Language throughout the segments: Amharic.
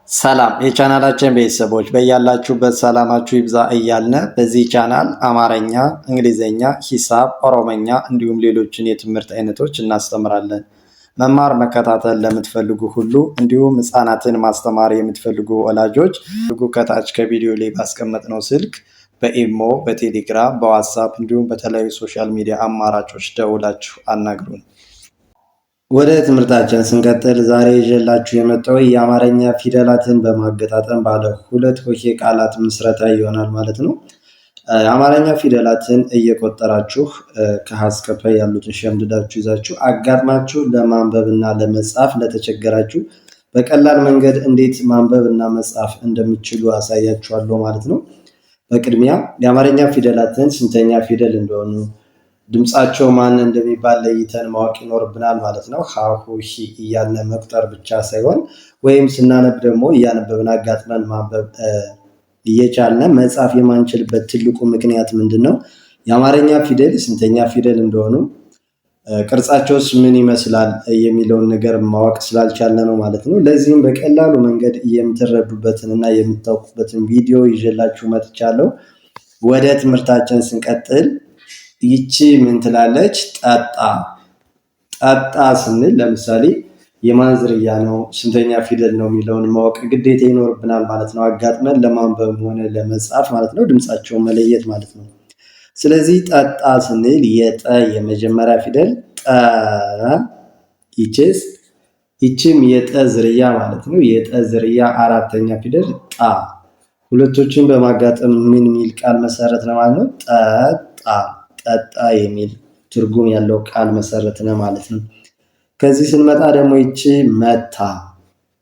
ሰላም የቻናላችን ቤተሰቦች፣ በያላችሁበት ሰላማችሁ ይብዛ እያልነ በዚህ ቻናል አማርኛ፣ እንግሊዝኛ፣ ሂሳብ፣ ኦሮመኛ እንዲሁም ሌሎችን የትምህርት አይነቶች እናስተምራለን። መማር መከታተል ለምትፈልጉ ሁሉ እንዲሁም ህፃናትን ማስተማር የምትፈልጉ ወላጆች ከታች ከቪዲዮ ላይ ባስቀመጥነው ስልክ በኢሞ፣ በቴሌግራም፣ በዋትሳፕ እንዲሁም በተለያዩ social media አማራጮች ደውላችሁ አናግሩን። ወደ ትምህርታችን ስንቀጥል ዛሬ ይዤላችሁ የመጣው የአማርኛ ፊደላትን በማገጣጠም ባለ ሁለት ሆሄ ቃላት ምስረታ ይሆናል ማለት ነው። የአማርኛ ፊደላትን እየቆጠራችሁ ከሀ እስከ ፐ ያሉትን ሸምድዳችሁ ይዛችሁ አጋጥማችሁ ለማንበብ እና ለመጻፍ ለተቸገራችሁ በቀላል መንገድ እንዴት ማንበብ እና መጻፍ እንደምትችሉ አሳያችኋለሁ ማለት ነው። በቅድሚያ የአማርኛ ፊደላትን ስንተኛ ፊደል እንደሆኑ፣ ድምፃቸው ማን እንደሚባል ለይተን ማወቅ ይኖርብናል ማለት ነው። ሀ ሁ ሂ እያልን መቁጠር ብቻ ሳይሆን ወይም ስናነብ ደግሞ እያነበብን አጋጥመን ማንበብ እየቻልን መጻፍ የማንችልበት ትልቁ ምክንያት ምንድን ነው? የአማርኛ ፊደል ስንተኛ ፊደል እንደሆኑ፣ ቅርጻቸውስ ምን ይመስላል የሚለውን ነገር ማወቅ ስላልቻለ ነው ማለት ነው። ለዚህም በቀላሉ መንገድ የምትረዱበትን እና የምታውቁበትን ቪዲዮ ይዤላችሁ መጥቻለሁ። ወደ ትምህርታችን ስንቀጥል ይቺ ምን ትላለች? ጠጣ። ጠጣ ስንል ለምሳሌ የማን ዝርያ ነው፣ ስንተኛ ፊደል ነው የሚለውን ማወቅ ግዴታ ይኖርብናል ማለት ነው። አጋጥመን ለማንበብ ሆነ ለመጻፍ ማለት ነው። ድምፃቸውን መለየት ማለት ነው። ስለዚህ ጠጣ ስንል የጠ የመጀመሪያ ፊደል ጠ፣ ይቺስ ይቺም የጠ ዝርያ ማለት ነው። የጠ ዝርያ አራተኛ ፊደል ጣ። ሁለቶችን በማጋጠም ምን የሚል ቃል መሰረት ነው ማለት ነው? ጠጣ፣ ጠጣ የሚል ትርጉም ያለው ቃል መሰረት ነው ማለት ነው። ከዚህ ስንመጣ ደግሞ ይቺ መታ።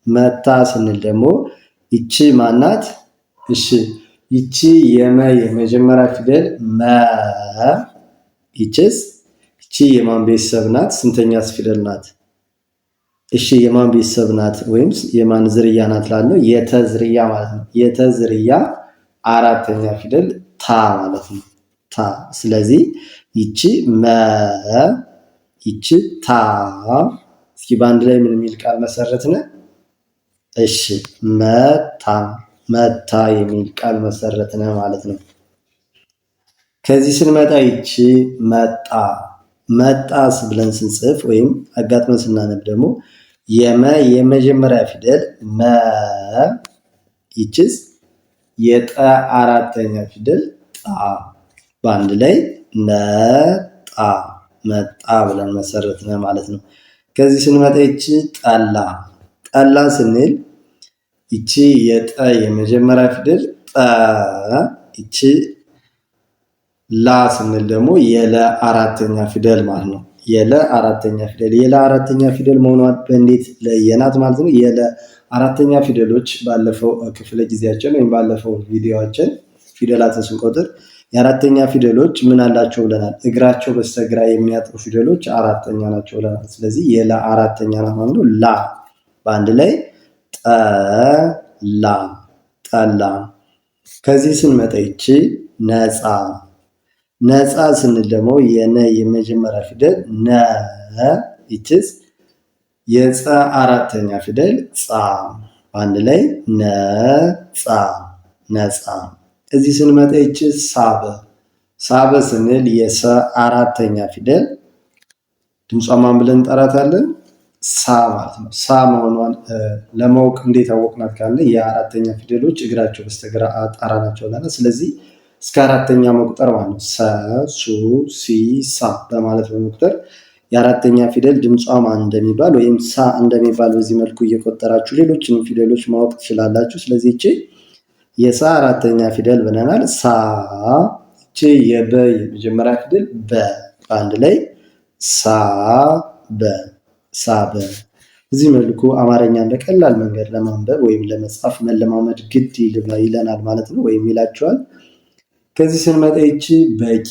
መታ ስንል ደግሞ ይቺ ማናት? እሺ፣ ይቺ የመ የመጀመሪያ ፊደል መ፣ ይቺስ ይቺ የማን ቤተሰብ ናት? ስንተኛስ ፊደል ናት? እሺ፣ የማን ቤተሰብ ናት ወይም የማን ዝርያ ናት ላልነው የተ ዝርያ ማለት ነው። የተ ዝርያ አራተኛ ፊደል ታ ማለት ነው። ታ። ስለዚህ ይቺ መ፣ ይቺ ታ። እስኪ በአንድ ላይ ምን የሚል ቃል መሰረትነ? እሺ፣ መታ፣ መታ የሚል ቃል መሰረትነ ማለት ነው። ከዚህ ስንመጣ ይቺ መጣ። መጣስ ብለን ስንጽፍ ወይም አጋጥመን ስናነብ ደግሞ የመ የመጀመሪያ ፊደል መ፣ ይቺስ የጠ አራተኛ ፊደል ጣ፣ በአንድ ላይ መጣ፣ መጣ ብለን መሰረትነ ማለት ነው። ከዚህ ስንመጣ ይቺ ጠላ። ጠላ ስንል ይቺ የጠ የመጀመሪያ ፊደል ጠ፣ ይቺ ላ ስንል ደግሞ የለ አራተኛ ፊደል ማለት ነው። የለ አራተኛ ፊደል፣ የለ አራተኛ ፊደል መሆኗን በእንዴት ለየናት ማለት ነው? የለ አራተኛ ፊደሎች ባለፈው ክፍለ ጊዜያችን ወይም ባለፈው ቪዲዮአችን ፊደላትን ስንቆጥር የአራተኛ ፊደሎች ምን አላቸው ብለናል። እግራቸው በስተግራ የሚያጥሩ ፊደሎች አራተኛ ናቸው ብለናል። ስለዚህ የለ አራተኛ ናት ማለት ነው። ላ፣ በአንድ ላይ ጠላ፣ ጠላ። ከዚህ ስንመጣ ይቺ ነፃ። ነፃ ስንል ደግሞ የነ የመጀመሪያ ፊደል ነ፣ ይችስ የፀ አራተኛ ፊደል ጻ፣ በአንድ ላይ ነፃ፣ ነፃ። እዚህ ስንመጣ ይቺ ሳበ። ሳበ ስንል የሰ አራተኛ ፊደል ድምጿ ማን ብለን እንጠራታለን? ሳ ማለት ነው። ሳ መሆኗን ለማወቅ እንዴት አወቅናት ካለ የአራተኛ ፊደሎች እግራቸው በስተግራ አጣራ ናቸው። ስለዚህ እስከ አራተኛ መቁጠር ማለት ነው። ሰ፣ ሱ፣ ሲ፣ ሳ በማለት በመቁጠር የአራተኛ ፊደል ድምጿ ማን እንደሚባል ወይም ሳ እንደሚባል በዚህ መልኩ እየቆጠራችሁ ሌሎችንም ፊደሎች ማወቅ ትችላላችሁ። ስለዚህ ይቺ የሳ አራተኛ ፊደል ብለናል። ሳ። ይቺ የበ የመጀመሪያ ፊደል በ፣ በአንድ ላይ ሳ በ፣ ሳበ። በዚህ መልኩ አማርኛን በቀላል መንገድ ለማንበብ ወይም ለመጻፍ መለማመድ ግድ ይለናል ማለት ነው፣ ወይም ይላቸዋል። ከዚህ ስንመጣ ይቺ በቂ።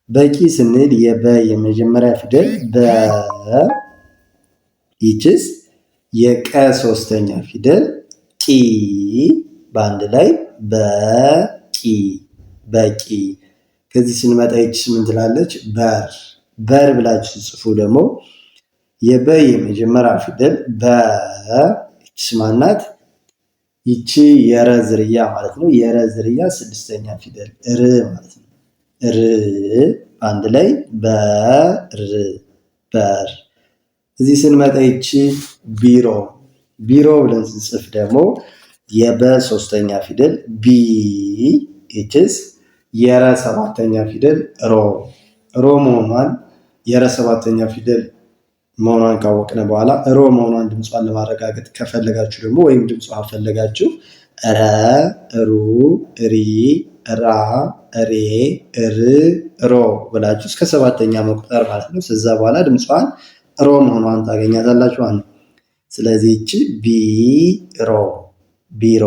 በቂ ስንል የበ የመጀመሪያ ፊደል በ፣ ይቺስ የቀ ሶስተኛ ፊደል ቂ፣ በአንድ ላይ በቂ፣ በቂ። ከዚህ ስንመጣ ይቺስ ምን ትላለች? በር። በር ብላችሁ ጽፉ ደግሞ የበ የመጀመሪያ ፊደል በ፣ ይቺስ ማናት? ይቺ የረ ዝርያ ማለት ነው። የረ ዝርያ ስድስተኛ ፊደል ር ማለት ነው። ር አንድ ላይ በር በር። እዚህ ስንመጣ ይቺ ቢሮ ቢሮ ብለን ስንጽፍ ደግሞ የበ ሶስተኛ ፊደል ቢ፣ ይችስ የረ ሰባተኛ ፊደል ሮ፣ ሮ መሆኗን የረ ሰባተኛ ፊደል መሆኗን ካወቅነ በኋላ ሮ መሆኗን ድምጿን ለማረጋገጥ ከፈለጋችሁ ደግሞ ወይም ድምጿን ፈለጋችሁ ረ፣ ሩ፣ ሪ፣ ራ፣ ሬ፣ ር፣ ሮ ብላችሁ እስከ ሰባተኛ መቁጠር ማለት ነው። ከዛ በኋላ ድምጿን ሮ መሆኗን ታገኛታላችሁ ማለት ነው። ስለዚህ ይቺ ቢሮ ቢሮ።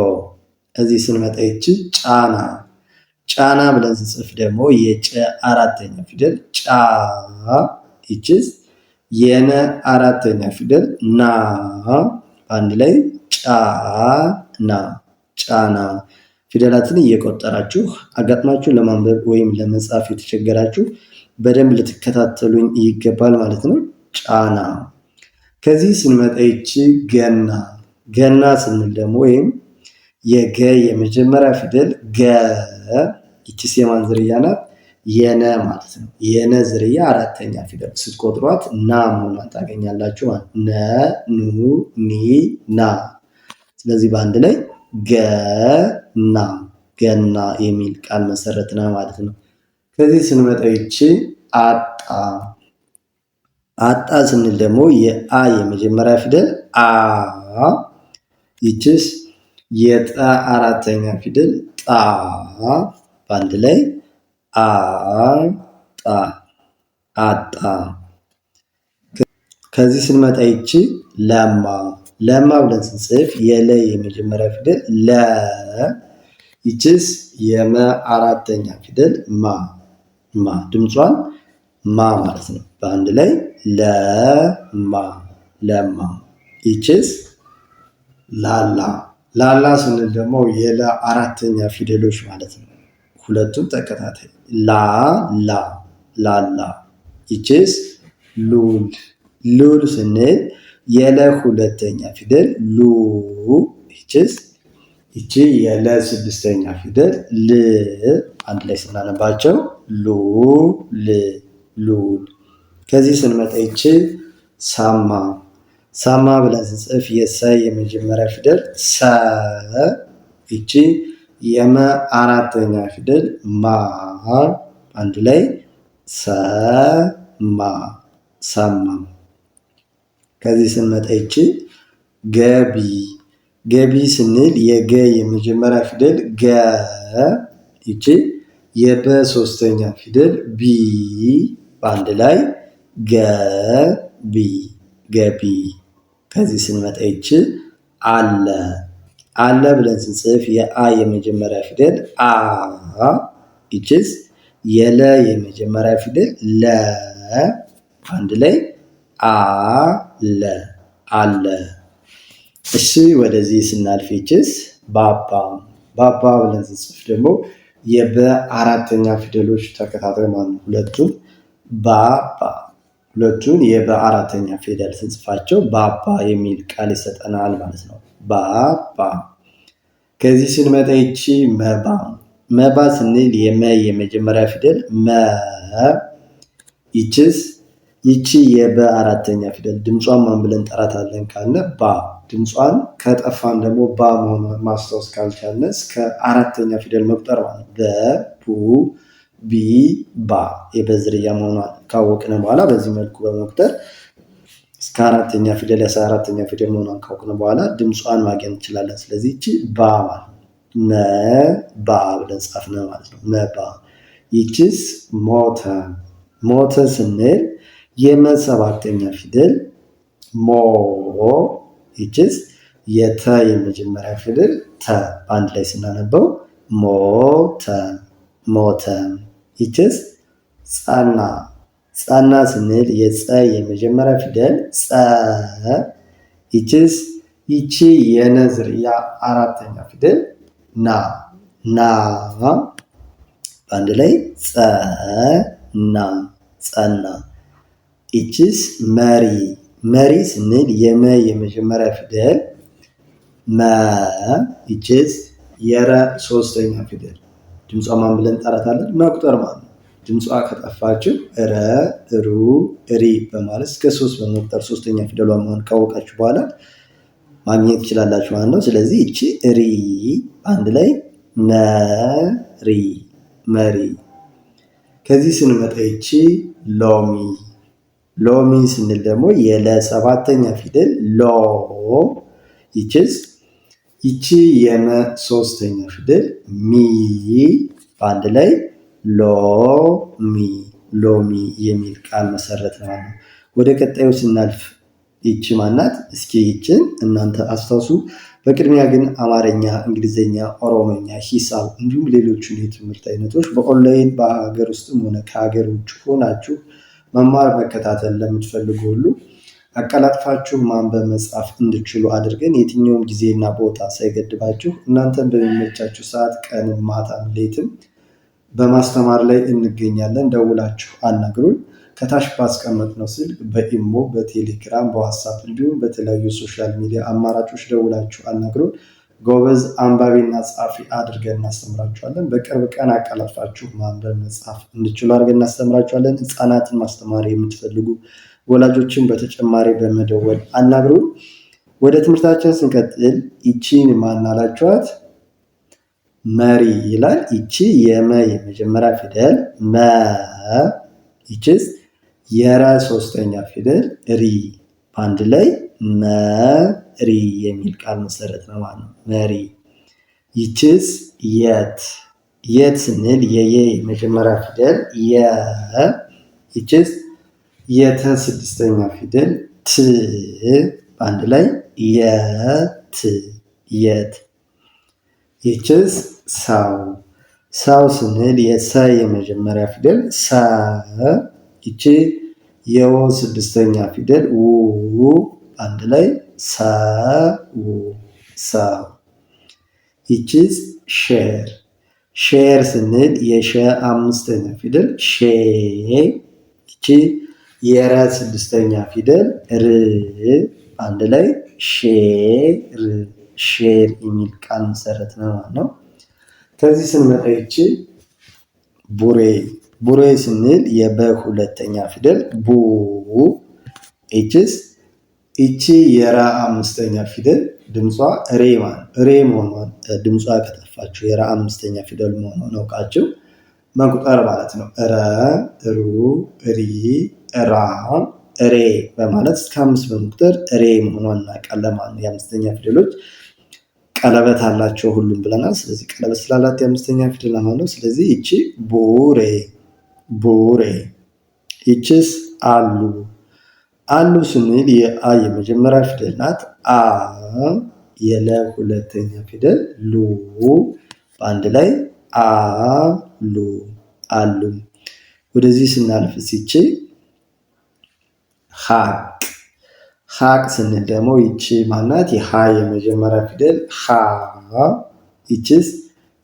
እዚህ ስንመጣ ይቺ ጫና ጫና ብለን ስንጽፍ ደግሞ የጨ አራተኛ ፊደል ጫ፣ ይችስ የነ አራተኛ ፊደል ና፣ በአንድ ላይ ጫና ጫና። ፊደላትን እየቆጠራችሁ አጋጥማችሁ ለማንበብ ወይም ለመጻፍ የተቸገራችሁ በደንብ ልትከታተሉኝ ይገባል ማለት ነው። ጫና። ከዚህ ስንመጣ ይቺ ገና ገና ስንል ደግሞ ወይም የገ የመጀመሪያ ፊደል ገ፣ ይቺስ የማን ዝርያ ናት? የነ ማለት ነው። የነ ዝርያ አራተኛ ፊደል ስትቆጥሯት ና መሆኗን ታገኛላችሁ ማለት ነ፣ ኑ፣ ኒ፣ ና። ስለዚህ በአንድ ላይ ገና ገና የሚል ቃል መሰረትና ማለት ነው። ከዚህ ስንመጣ ይቺ አጣ አጣ ስንል ደግሞ የአ የመጀመሪያ ፊደል አ፣ ይችስ የጠ አራተኛ ፊደል ጣ፣ በአንድ ላይ አ ጣ አጣ። ከዚህ ስንመጣ ይቺ ለማ ለማ ብለን ስንጽፍ የለ የመጀመሪያ ፊደል ለ፣ ይችስ የመ አራተኛ ፊደል ማ፣ ማ ድምጿን ማ ማለት ነው። በአንድ ላይ ለማ ለማ። ይችስ ላላ ላላ ስንል ደግሞ የለ አራተኛ ፊደሎች ማለት ነው። ሁለቱም ተከታታይ ላ ላ ላላ። ይችስ ሉል ሉል ስንል የለ ሁለተኛ ፊደል ሉ፣ ይችስ ይቺ የለ ስድስተኛ ፊደል ል፣ አንድ ላይ ስናነባቸው ሉ ል ሉል። ከዚህ ስንመጣ ይቺ ሳማ ሳማ ብለን ስንጽፍ የሰ የመጀመሪያ ፊደል ሰ፣ ይቺ የመ አራተኛ ፊደል ማ፣ አንድ ላይ ሰማ ሰማ። ከዚህ ስንመጣ ይቺ ገቢ ገቢ ስንል የገ የመጀመሪያ ፊደል ገ፣ ይቺ የበ ሶስተኛ ፊደል ቢ፣ በአንድ ላይ ገቢ ገቢ። ከዚህ ስንመጣ ይቺ አለ አለ ብለን ስንጽፍ የአ የመጀመሪያ ፊደል አ፣ ይችስ የለ የመጀመሪያ ፊደል ለ፣ አንድ ላይ አ ለ አለ። እሺ ወደዚህ ስናልፍ ይችስ ባባ ባባ ብለን ስንጽፍ ደግሞ የበ አራተኛ ፊደሎች ተከታታይ ማለት ነው። ሁለቱን ባባ ሁለቱን የበ አራተኛ ፊደል ስንጽፋቸው ባባ የሚል ቃል ይሰጠናል ማለት ነው። ባባ። ከዚህ ስንመጣ ይቺ መባ መባ ስንል የመ የመጀመሪያ ፊደል መ፣ ይችስ ይቺ የበ አራተኛ ፊደል ድምጿን ማን ብለን እንጠራታለን ካልነ ባ። ድምጿን ከጠፋን ደግሞ ባ መሆኗን ማስታወስ ካልቻልን እስከ አራተኛ ፊደል መቁጠር ማለት በ፣ ቡ፣ ቢ፣ ባ የበ ዝርያ መሆኗን ካወቅን በኋላ በዚህ መልኩ በመቁጠር እስከ አራተኛ ፊደል የአስራ አራተኛ ፊደል መሆኗን ካወቅን በኋላ ድምጿን ማግኘት እንችላለን። ስለዚህ ይቺ ባ ማለት ነው። መ ባ ብለን ጻፍነ ማለት ነው። መባ። ይቺስ ሞተ ሞተ ስንል የመ ሰባተኛ ፊደል ሞ፣ ይችስ የተ የመጀመሪያ ፊደል ተ፣ በአንድ ላይ ስናነበው ሞተ ሞተ። ይችስ ጸና ጸና ስንል የጸ የመጀመሪያ ፊደል ጸ፣ ይችስ ይቺ የነ ዝርያ አራተኛ ፊደል ና፣ ና በአንድ ላይ ጸ ና ጸና። ይችስ መሪ መሪ ስንል የመ የመጀመሪያ ፊደል መ ይችስ የረ ሶስተኛ ፊደል ድምጿ ማን ብለን እንጠራታለን? መቁጠር ማለት ነው። ድምጿ ከጠፋችሁ ረ፣ ሩ፣ ሪ በማለት እስከ ሶስት በመቁጠር ሶስተኛ ፊደሏ መሆን ካወቃችሁ በኋላ ማግኘት ትችላላችሁ ማለት ነው። ስለዚህ ይቺ ሪ አንድ ላይ መሪ መሪ። ከዚህ ስንመጣ ይቺ ሎሚ ሎሚ ስንል ደግሞ የለ ሰባተኛ ፊደል ሎ ይችስ ይቺ የመ ሶስተኛ ፊደል ሚ በአንድ ላይ ሎሚ ሎሚ የሚል ቃል መሰረት ነው። ወደ ቀጣዩ ስናልፍ ይቺ ማናት? እስኪ ይችን እናንተ አስታውሱ። በቅድሚያ ግን አማርኛ፣ እንግሊዝኛ፣ ኦሮሞኛ፣ ሂሳብ እንዲሁም ሌሎችን የትምህርት አይነቶች በኦንላይን በሀገር ውስጥም ሆነ ከሀገር ውጭ ሆናችሁ መማር መከታተል ለምትፈልጉ ሁሉ አቀላጥፋችሁ ማንበብ መጻፍ እንድችሉ አድርገን የትኛውም ጊዜና ቦታ ሳይገድባችሁ እናንተን በሚመቻችሁ ሰዓት ቀንም ማታም ሌትም በማስተማር ላይ እንገኛለን። ደውላችሁ አናግሩን። ከታች ባስቀመጥነው ስልክ በኢሞ፣ በቴሌግራም፣ በዋትሳፕ እንዲሁም በተለያዩ social media አማራጮች ደውላችሁ አናግሩን። ጎበዝ አንባቢና ጸሐፊ አድርገን እናስተምራችኋለን። በቅርብ ቀን አቀላጥፋችሁ ማንበብ መጻፍ እንድችሉ አድርገን እናስተምራችኋለን። ህፃናትን ማስተማር የምትፈልጉ ወላጆችን በተጨማሪ በመደወል አናግሩን። ወደ ትምህርታችን ስንቀጥል ይቺን ማናላችኋት? መሪ ይላል። ይቺ የመ የመጀመሪያ ፊደል መ፣ ይቺስ የረ ሶስተኛ ፊደል ሪ፣ በአንድ ላይ መሪ የሚል ቃል መሰረት ነው ማለት ነው። መሪ። ይቺስ የት የት ስንል የየ የመጀመሪያ ፊደል የ፣ ይቺስ የተ ስድስተኛ ፊደል ት፣ በአንድ ላይ የት የት። ይችስ ሰው ሰው ስንል የሰ የመጀመሪያ ፊደል ሰ፣ ይቺ የወ ስድስተኛ ፊደል ው፣ አንድ ላይ ሰው ሰው። ይችስ ሼር ሼር ስንል የሸ አምስተኛ ፊደል ሼ፣ ይቺ የረ ስድስተኛ ፊደል ር፣ አንድ ላይ ሼር ሼር የሚል ቃል መሰረት ነው ማለት ነው። ከዚህ ስንመጣ ይቺ ቡሬ ቡሬ ስንል የበ ሁለተኛ ፊደል ቡ፣ ይቺስ ይቺ የራ አምስተኛ ፊደል ድምጿ ሬ ማለት ሬ መሆኗን ድምጿ ከጠፋችሁ የራ አምስተኛ ፊደል መሆኗን አውቃችሁ መቁጠር ማለት ነው። ረ፣ ሩ፣ ሪ፣ ራ፣ ሬ በማለት እስከ አምስት በመቁጠር ሬ መሆኗን እናውቃለን ማለት ነው። የአምስተኛ ፊደሎች ቀለበት አላቸው ሁሉም ብለናል። ስለዚህ ቀለበት ስላላት የአምስተኛ ፊደል ማለት ነው። ስለዚህ ይቺ ቡሬ ቡሬ። ይቺስ አሉ አሉ ስንል የአ የመጀመሪያ ፊደል ናት። አ የለ ሁለተኛ ፊደል ሉ በአንድ ላይ አሉ አሉ። ወደዚህ ስናልፍ ይቺ ሀቅ ሀቅ ስንል ደግሞ ይቺ ማናት? የሀ የመጀመሪያ ፊደል ሀ፣ ይቺስ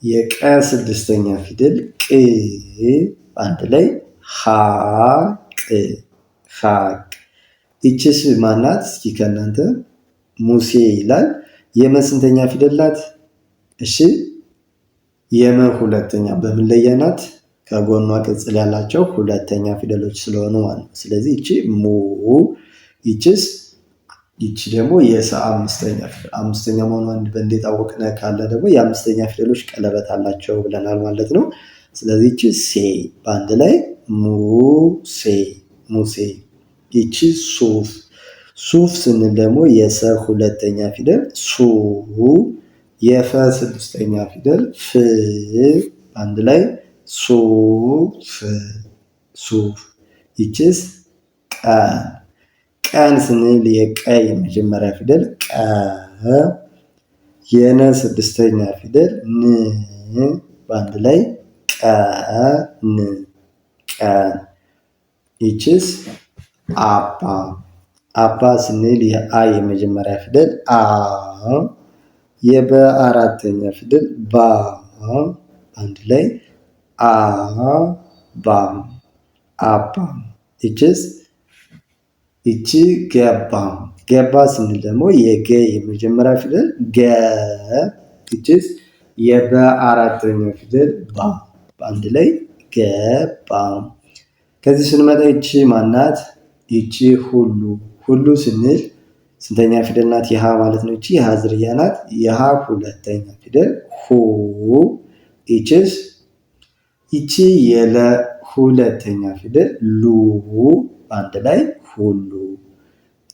የቀ ስድስተኛ ፊደል ቅ፣ በአንድ ላይ ሀቅ ሀቅ። ይቺስ ማናት? እስኪ ከእናንተ ሙሴ ይላል። የመ ስንተኛ ፊደል ናት? እሺ የመ ሁለተኛ በምን ለየናት? ከጎኗ ቅጽል ያላቸው ሁለተኛ ፊደሎች ስለሆኑ ማለት ነው። ስለዚህ ይቺ ሙ፣ ይቺስ ይቺ ደግሞ የሰ አምስተኛ ፊደል አምስተኛ መሆኗን በእንዴት አወቅነ ካለ ደግሞ የአምስተኛ ፊደሎች ቀለበት አላቸው ብለናል ማለት ነው። ስለዚህ ይቺ ሴ በአንድ ላይ ሙሴ ሙሴ። ይቺ ሱፍ ሱፍ ስንል ደግሞ የሰ ሁለተኛ ፊደል ሱ፣ የፈ ስድስተኛ ፊደል ፍ፣ በአንድ ላይ ሱፍ ሱፍ። ይቺስ ቀን ቀን ስንል የቀ የመጀመሪያ ፊደል ቀ፣ የነ ስድስተኛ ፊደል ን፣ በአንድ ላይ ቀን ቀን። ይቺስ አባ አባ ስንል የአ የመጀመሪያ ፊደል አ፣ የበ አራተኛ ፊደል ባ፣ አንድ ላይ አ ባ አባ። ይቺስ ይቺ ገባ ገባ ስንል ደግሞ የገ የመጀመሪያ ፊደል ገ፣ ይችስ የበ አራተኛ ፊደል ባ፣ በአንድ ላይ ገባ። ከዚህ ስንመጣ ይቺ ማናት? ይቺ ሁሉ። ሁሉ ስንል ስንተኛ ፊደል ናት? የሀ ማለት ነው። ይቺ የሀ ዝርያ ናት። የሀ ሁለተኛ ፊደል ሁ። ይችስ ይቺ የለ ሁለተኛ ፊደል ሉ፣ በአንድ ላይ ሁሉ።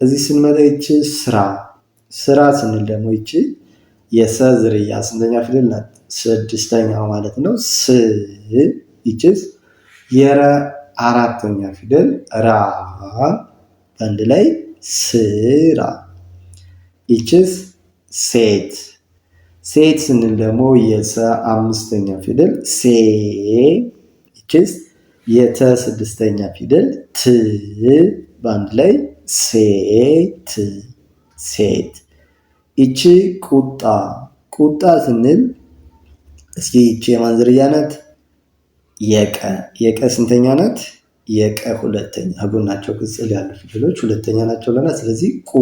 እዚህ ስንመጣ ይቺ ስራ። ስራ ስንል ደግሞ ይቺ የሰ ዝርያ ስንተኛ ፊደል ናት? ስድስተኛ ማለት ነው። ስ። ይችስ የረ አራተኛ ፊደል ራ፣ በአንድ ላይ ስራ። ይችስ ሴት። ሴት ስንል ደግሞ የሰ አምስተኛ ፊደል ሴ፣ ይችስ የተ ስድስተኛ ፊደል ት፣ በአንድ ላይ ሴት ሴት። ይቺ ቁጣ። ቁጣ ስንል እስኪ ይቺ የማን ዝርያ ናት? የቀ። የቀ ስንተኛ ናት? የቀ ሁለተኛ፣ ከጎናቸው ቅጽል ያሉ ፊደሎች ሁለተኛ ናቸው ብለናል። ስለዚህ ቁ።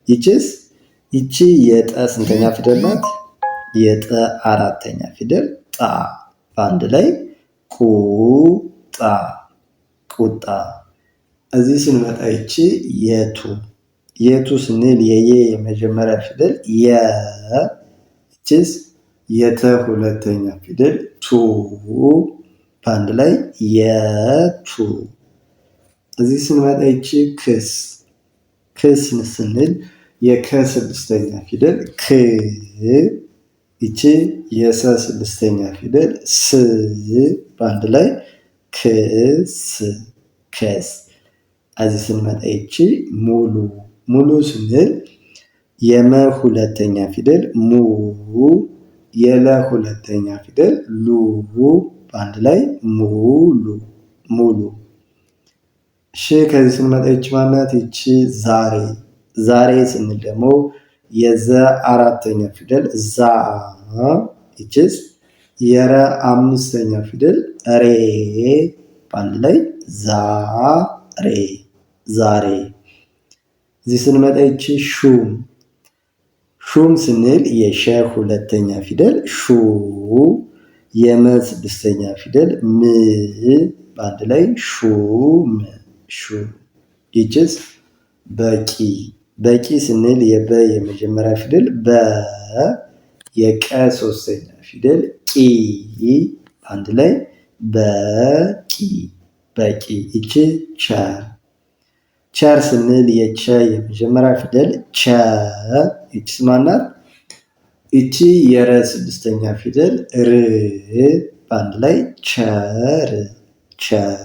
ይችስ ይቺ የጠ ስንተኛ ፊደል ናት? የጠ አራተኛ ፊደል ጣ፣ በአንድ ላይ ቁጣ ቁጣ። እዚህ ስንመጣ ይቺ የቱ። የቱ ስንል የየ የመጀመሪያ ፊደል የ፣ ይችስ የተ ሁለተኛ ፊደል ቱ፣ በአንድ ላይ የቱ። እዚህ ስንመጣ ይቺ ክስ። ክስ ስንል የከ ስድስተኛ ፊደል ክ፣ ይቺ የሰ ስድስተኛ ፊደል ስ፣ በአንድ ላይ ክስ ክስ። እዚህ ስንመጣ ይቺ ሙሉ። ሙሉ ስንል የመ ሁለተኛ ፊደል ሙ፣ የለ ሁለተኛ ፊደል ሉ፣ በአንድ ላይ ሙሉ ሙሉ። እሺ ከዚህ ስንመጣ ይቺ ማናት? ይቺ ዛሬ። ዛሬ ስንል ደግሞ የዘ አራተኛ ፊደል ዛ፣ ይችስ የረ አምስተኛ ፊደል ሬ፣ በአንድ ላይ ዛሬ ዛሬ። እዚህ ስንመጣ ይቺ ሹም። ሹም ስንል የሸ ሁለተኛ ፊደል ሹ፣ የመ ስድስተኛ ፊደል ም፣ በአንድ ላይ ሹም ሹም። ይችስ በቂ። በቂ ስንል የበ የመጀመሪያ ፊደል በ፣ የቀ ሶስተኛ ፊደል ቂ፣ በአንድ ላይ በቂ በቂ። ይቺ ቸር። ቸር ስንል የቸ የመጀመሪያ ፊደል ቸ፣ ይቺስ ማናት? ይቺ የረ ስድስተኛ ፊደል ር፣ በአንድ ላይ ቸር ቸር።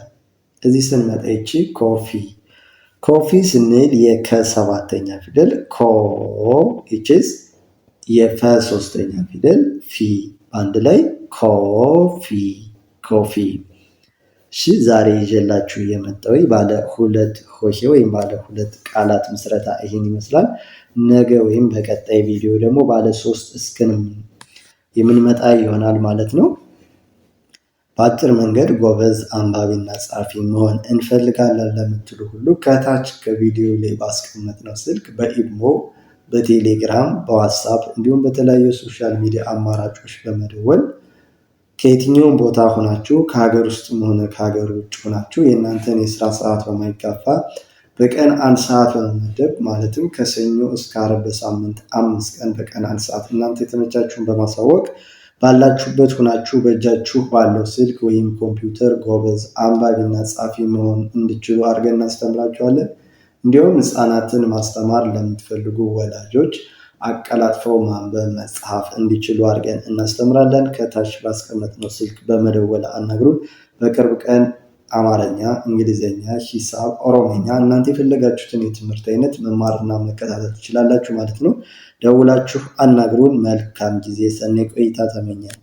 እዚህ ስንመጣ ይቺ coffee። Coffee ስንል የከ ሰባተኛ ፊደል ኮ፣ ይቺስ የፈ ሶስተኛ ፊደል ፊ፣ በአንድ ላይ coffee coffee። እሺ ዛሬ ይዤላችሁ የመጣው ባለ ሁለት ሆሄ ወይም ባለ ሁለት ቃላት ምስረታ ይህን ይመስላል። ነገ ወይም በቀጣይ ቪዲዮ ደግሞ ባለ ሶስት እስክን የምንመጣ ይሆናል ማለት ነው። በአጭር መንገድ ጎበዝ አንባቢና ጸሐፊ መሆን እንፈልጋለን ለምትሉ ሁሉ ከታች ከቪዲዮ ላይ ባስቀመጥነው ስልክ በኢሞ፣ በቴሌግራም፣ በዋትሳፕ እንዲሁም በተለያዩ social media አማራጮች በመደወል ከየትኛውም ቦታ ሆናችሁ፣ ከሀገር ውስጥም ሆነ ከሀገር ውጭ ሆናችሁ፣ የእናንተን የስራ ሰዓት በማይጋፋ በቀን አንድ ሰዓት በመመደብ፣ ማለትም ከሰኞ እስከ ዓርብ በሳምንት 5 ቀን በቀን አንድ ሰዓት እናንተ የተመቻችሁን በማሳወቅ፣ ባላችሁበት ሆናችሁ በእጃችሁ ባለው ስልክ ወይም ኮምፒውተር ጎበዝ አንባቢና ጸሐፊ መሆን እንዲችሉ አድርገን እናስተምራችኋለን። እንዲሁም ህፃናትን ማስተማር ለምትፈልጉ ወላጆች አቀላጥፈው ማንበብ መጻፍ እንዲችሉ አድርገን እናስተምራለን። ከታች ባስቀመጥነው ስልክ በመደወል አናግሩን። በቅርብ ቀን አማርኛ፣ እንግሊዝኛ፣ ሂሳብ፣ ኦሮምኛ እናንተ የፈለጋችሁትን የትምህርት አይነት መማርና መከታተል ትችላላችሁ ማለት ነው። ደውላችሁ አናግሩን። መልካም ጊዜ፣ ሰናይ ቆይታ ተመኘን።